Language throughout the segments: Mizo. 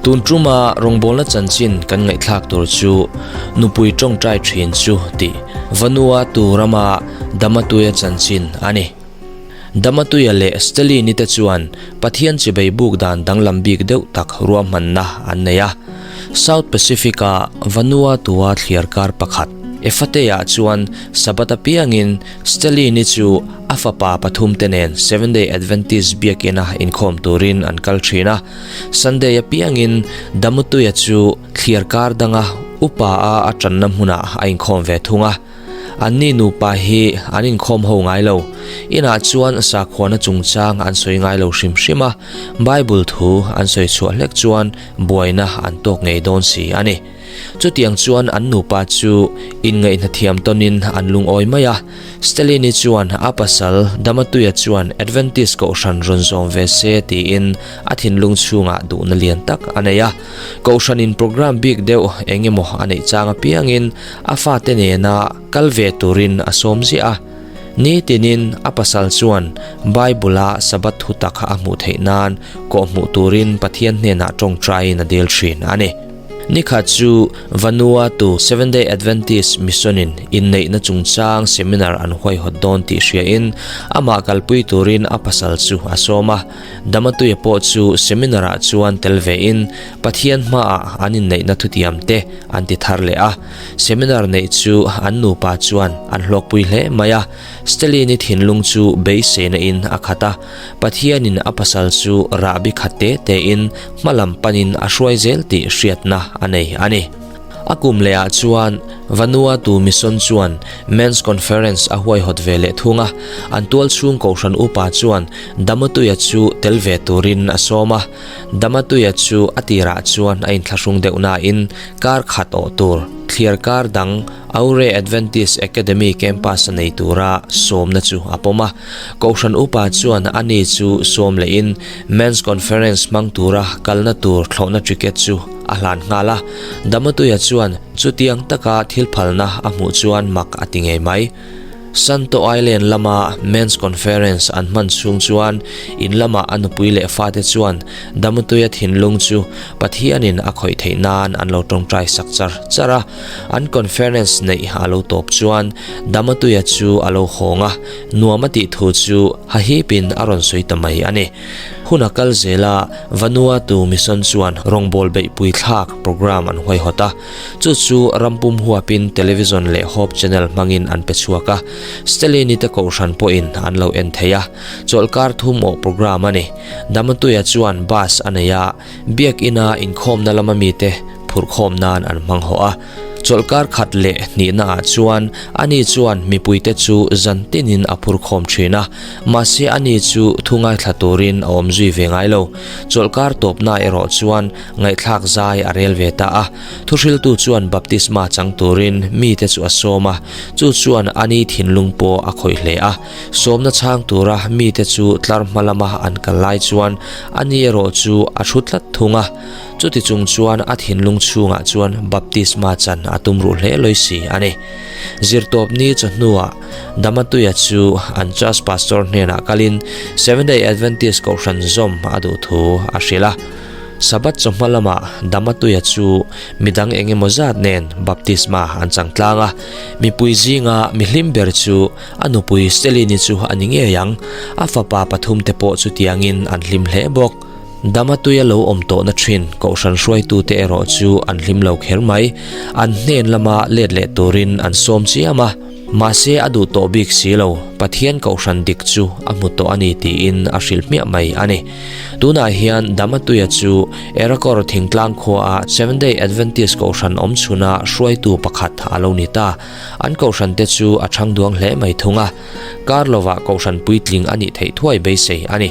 Tun tuma rawngbawlna chanchin kan ngaihthlak tur chu Nupui tawngtai thin chu tih Vanuatu rama Damatuia chanchin a ni. Damatuia leh Stalin-i te chuan Pathian chibei buk dan danglam bik deuh tak ruahmanna an nei a. South Pacific-a Vanuatu-a thliarkar pakhat, Efate-ah chuan Sabbath apiangin Stalin-i chu a fapa pathumte nen Seventh-day Adventist biakina inkhawm turin an kal thin a. Sunday apiangin Damutuia chu thliarkar danga upa-a a tanna hmunah a inkhawm ve thung a. Anni nupa hi an inkhawm ho ngai lo. Inah chuan sakhuana chungchang an sawi ngai lo hrim hrim a, Bible thu an sawi chhuah hlek chuan buaina an tawk ngei dawn si a ni. Chutiang chuan an nupa chu inngaihna thiam tawnin an lungawi mai a. Stalin-i chuan a pasal Damatuia chuan Adventist kohhran rawn zawm ve se tiin a thinlung chhungah duhna lian tak a nei a. Kohhranin programme bik deuh eng emaw a neih chang apiangin a fate nena kal ve turin a sawm ziah a. Nitinin a pasal chuan Bible-a Sabbath thu tak a hmuh theih nan kawhhmuh turin Pathian hnenah tawngtaiin a dil thin a ni. Nikhat chu Vanuatu Seventh-day Adventist Mission-in inneihna chungchang seminar an huaihawt dawn tih hriain amah kalpui turin a pasal chu a sawm a. Damatuia pawh chu seminar-ah chuan tel vein Pathian hmaah an inneihna thutiamte an ti thar leh a. Seminar neih chu an nupa chuan an hlawkpui hle mai a. Stalin-i thinlung chu beiseina in a khat a. Pathianin a pasal chu rahbi khat te tein hma lam panin a hruai zel tih hriatna a nei a ni. A kum lehah chuan Vanuatu Mission chuan Men's Conference a huaihawt ve leh thung a, an tualchhung kohhran upa chuan Damatuia chu tel ve turin a sawm a. Damatuia chu a tirah chuan a inthlahrung deuh nain kar khat awh tur thliar kar dang Aure Adventist Academy campus a nei tura sawmna chu a pawm a. Kohhran upa chuan ani chu sawm lehin Men's Conference hmang tura kalna tur thlawhna ticket chu a hlan nghal a. Damatuia chuan chutiang taka thil phalna a hmuh chuan mak a ti ngei mai. Santo Island lama Men's Conference an hman chhung chuan in lama a nupui leh fate chuan Damatuia thinlung chu Pathianin a khawih theih nan an lo tawngtai sak char char a. An conference neih a lo tawp chuan Damatuia chu a lo hawng a, nuam a tih thu chu hahipin a rawn sawi ta mai a ni. Hun a kal zel a, Vanuatu Mission chuan rawngbâwl beihpui thlak programme an huaihawt a, chu chu rampum huapin television leh Hope Channel hmangin an pe chhuak a, Stalin-i te kohhran pawhin an lo en thei a, chawlhkar thum awh programme a ni. Damatuia chuan bus a nei a, Biakina inkhawmna lama mite phurhkhawm nan an hmang hawh a. Chawlhkar khat leh hnihnaah chuan ani chuan mipuite chu zan tinin a phurkhawm thin a, mahse ani chu thu ngaithla turin a awm zui ve ngai lo. Chawlhkar tawpna erawh chuan ngaihthlak zai a rel ve ta a. Thuhriltu chuan baptisma chang turin mite chu a sawm a, chu chuan ani thinlung pawh a khawih hle a. Sawmna chhang tura mite chu tlar hma lama an kal lai chuan ani erawh chu a thu tlat thung a. Chuti chung chuan a thinlung chhungah chuan baptisma chan a tum ruh hle lawi si a ni. Zirtawpni chawhnuah Damatuia chu an church pastor hnenah kalin Seventh-day Adventist kohhran zawm a duh thu a hrilh a. Sabbath chawhma lamah Damatuia chu midang eng emaw zat nen baptisma an chang tlang a. Mipui zinga mihlim ber chu A nupui Stelini chu a ni ngei ang. A fapa pathumte pawh chutiangin an hlim hle bawk. Dama tuia lo awm tawhna thin Kohhran hruaitute erawh chu an hlim lo kher mai. An hnen lama let leh turin an sawm chiam a. Mahse a duh tawh bik si lo, Pathian Kohhran dik chu a hmu tawh a ni tiin a hrilh hmiah mai a ni. Tunah hian Dama tuia chu Erakor thingtlang khuaah Seventh-day Adventist Kohhran awm chhuna hruaitu pakhat a lo ni ta. An kohhran te chu a chhang duang hle mai thung a, kar lovah kohhran puitling a nih theih thuai beisei a ni.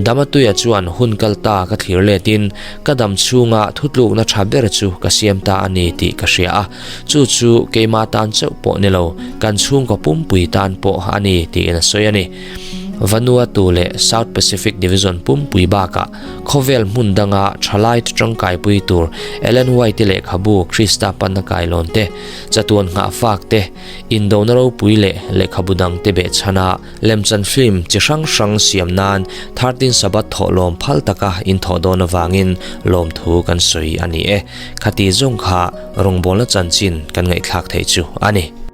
Damatuia chuan hun kal ta ka thlir letin ka dam chhunga thutlukna tha ber chu ka siam ta a ni tih ka hria a, chu chu keima tan chauh pawh ni lo, kan chhungkaw pumpui tan pawh a ni tiin a sawi a ni. Vanuatu leh South Pacific Division pumpui bakah khawvel hmun danga thalaite tangkaipui tur Ellen White-i lehkhabu Krista panna kailawn te, chatuan nghahfak te, indona ropui leh lehkhabu dangte behchhana lemchan film chi hrang hrang siam nan 13 Sabbath thawhlawm phal taka inthawh dawn avangin lawmthu kan sawi a ni e. Khati zawng kha rawngbawlna chanchin kan ngaihthlak theih chu a ni.